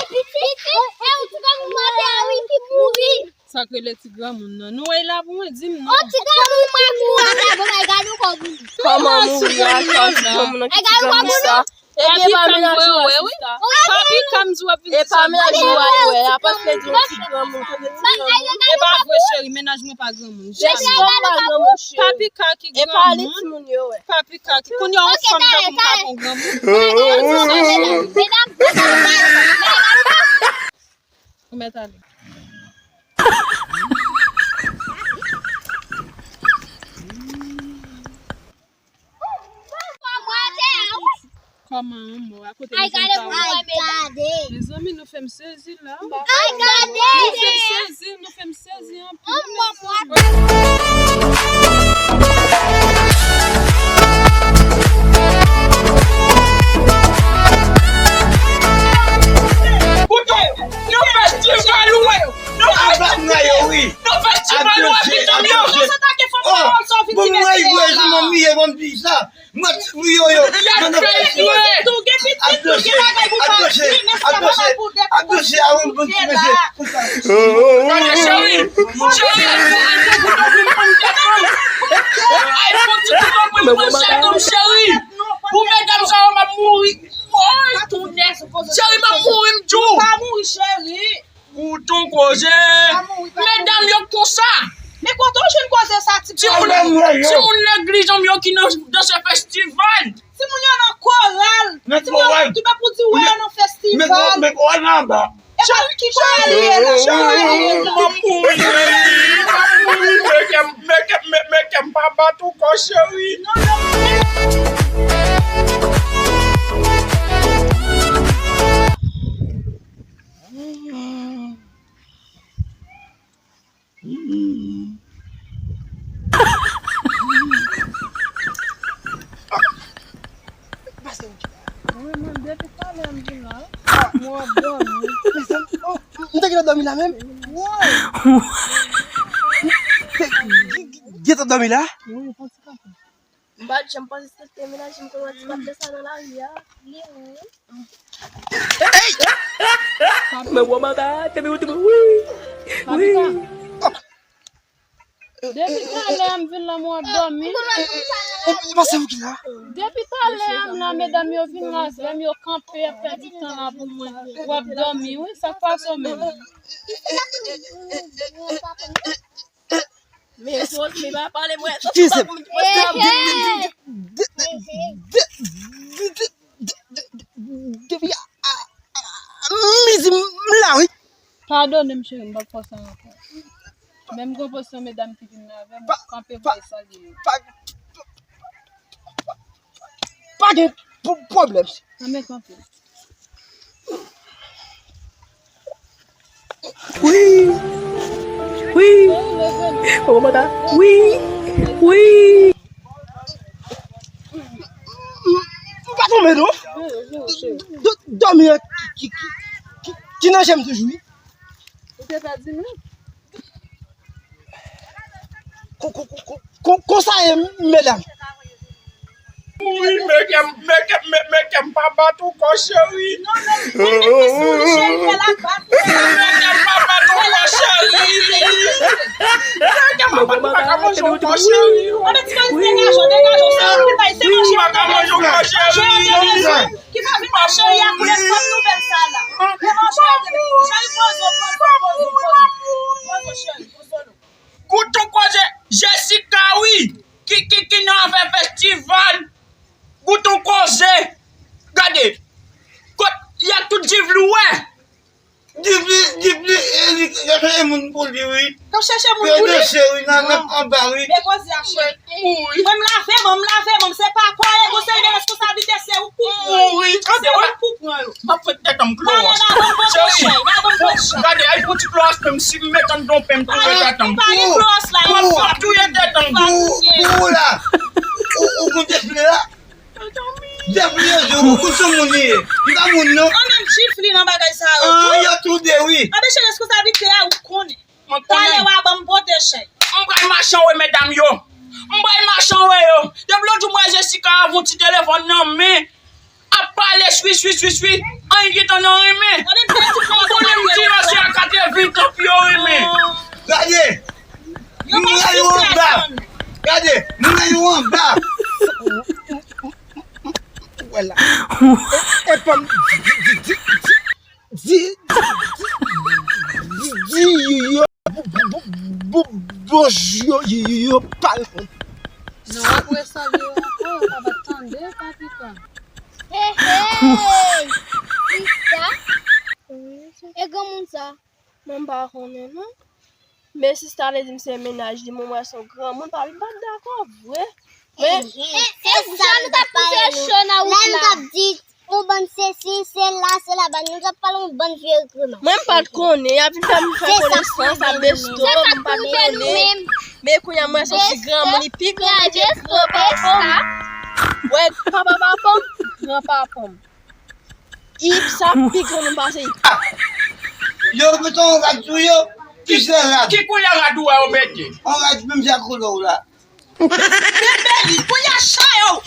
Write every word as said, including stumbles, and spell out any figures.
pitit, e yon ti granmoun mande a wi ki mouri. Sa k rele ti granmoun nan? Nou wè la pou mwen, di m non. O ti granmoun mande a, bon, ay gade yon kòb. Kòman mouri a, kòman ti granmoun nan ki ti granmoun sa? Ebyen, pa menaj mwen wè, sista. Papi Cam di w ap vin. E pa menaj mwen wè, a paske di yon ti granmoun, tande ti granmoun. E pa vre, cheri, menaj mwen pa granmoun. Jès pa granmoun, cheri. Papi Cam ki granmoun. E pa li timoun yo wè. Papi Cam ki, kounye a yon fanm tankou m ka pran granmoun. Medam, medam, medam. Ou mèt ale. Kòman yon mò a kote mezanmi pa wè? Mezanmi, nou fè m sezi la. Ay, gade! Nou fè m sezi, nou fè m sezi anpil. Koute, nou fè ti malwe, nou fè ti malwe, nou fè ti malwe, pitit yo. Bon, mwen, mwen, mwen, mwen, mwen, mwen, mwen, mwen, mwen, mwen, Ap dosye, ap dosye, ap dosye, a yon bon ti mesye. Gade, cheri, cheri, ay, bon ti kouto pou m pran chè m, cheri. Pou medam sa yo, m ap mouri. Woy, cheri, m ap mouri, m di w. Pa mouri, cheri. Gouton koze. Medam yo konsa. Men kote w jwenn koze sa, ti pwal? Timoun neglijan m yo ki nan, nan se festival. Timoun yo nan koral. Timoun yo nan koral. Ki pa pou di wè yo nan festival. Men koral nan anba. E pa ki koral li ye la? Cheri, m ap mouri, cheri. M ap mouri. Meke m, meke m, meke m pa bat ou kò, cheri. Non, non. Wi, mwen, depi talè m vin la, mwen ap dòmi. M te gentan dòmi la menm. Woy! Gentan dòmi la? Wi, fon ti kanpe. M pa t janm panse se te menaj m konn wè ti pap de sa nan lari a. Li wi. Men wè manda, te bi ou te bi wi. Wi. Depi talè a m vin la, mwen ap dòmi. Ou panse ou ki la? Depi talè a m la, medam yo vin la, lè m yo kanpe, ap pèdi tan la pou mwen. W ap dòmi, wi, sa k pase w menm? Men Sosmi pa pale mwen. Ki se? Depi a, a, a, midi m la wi. Padone m cheri, m p ap fè sa ankò. Menm gon pòsyon medam ki vin la avè m, kanpe bay salye yo. Pa, pa gen pwoblèm. Anben kanpe. Wi. Wi. Kòman ta? Wi. Wi. M pa tonbe non. Dòmi an ki, ki, ki, ki, ki nan je m toujou wi. Ou te pèdi m wi. Ko, ko, ko, ko, ko, konsa ye, medam. Wi, meke m, meke m, me-, meke m pa bat ou kò, cheri. Non, men, men, men, men, cheri, fè l ak bat ou. Meke m pa bat ou kò, cheri. Meke m pa bat ou, pa ka manje w kò, cheri. Anben, ti mari, degaje w, degaje w. Se ou ki bay, se manje w. Pa ka manje w kò, cheri. Ki pa vin nan cheri a pou lè fòm nouvèl sa la. Degaje w, cheri, poze w, poze w, poze w, poze w, cheri, poze w. Gouton koze, Jessica wi, ki, ki, ki nan afè festival. Gouton koze. Gade. Kot, y a tout Jivli wè. Jivli, Jivli, e, li, y a chèche moun pou li, wi. K ap chèche moun pou li? Yo dese, wi, nan, nan, anba, wi. Men koze a, cheri. Mwen, m lave m, m lave m, se pa kò e gon seri de responsablite, se ou k pou pran yo. Se ou k pou pran yo. M ap fè tèt an m klò. Gade, gade, gade, gade, gade, ay, fon ti klò, menm si m met anndan pen, m touye tèt an m. Pa gen klò la. M ap touye tèt an m. Pou, pou ou la. Ou, ou konn Jefle la? Jefle yo di ou, ou sou moun li ye. Li pa moun, non. An menm Jefle nan bagay sa yo. An, yo tou de, wi. Anben, cheri, responsablite a, ou konnen. Mwen konnen. Talè w a ban m pote chay. M pral mache anwe medam yo. M pral mache anwe yo. Depi lòt jou m wè Jessica avè yon ti telefòn nan men, ap pale swi, swi, swi, swi. Anyen gentan nan renmen. Konnen m di yo se a katreven tan pou yo renmen. Gade! Moun nan yo anba! Gade! Moun nan yo anba! Wè la. E, e pa m di, di, di, di, di, di, di, di, di, yo, yo, yo, yo, yo, yo, pa. Non, w ap resanble yo ankò, yo pa va tande, pa pikan. Hey, hey! Kisa? E granmoun sa? Mwen m pa konnen, non. Men sista te di m se mennaj li, mwen wè se yon granmoun, pa, li pa t dakò vre. Men, e, e, jan nou t ap pouse cho nan wout la. Lè m t ap di, yon bann sesi, sela, sela, bann nou t ap pale yon bann vye granmoun. Mwen m pa t konnen, y ap vin fè m fè konesans a Besto, m pa t konnen. Men kounye a mwen se yon ti granmoun, li pi gran ke granpapa m. Wè, papa papa m, granpapa m. Ip sa pi granmoun pase Ip. Ah! Yo mete yon rad sou yo, ki se rad? Ki koulè rad ou wè yo mete? Yon rad menm jan koulè w la. Bebe, koulè chay ou.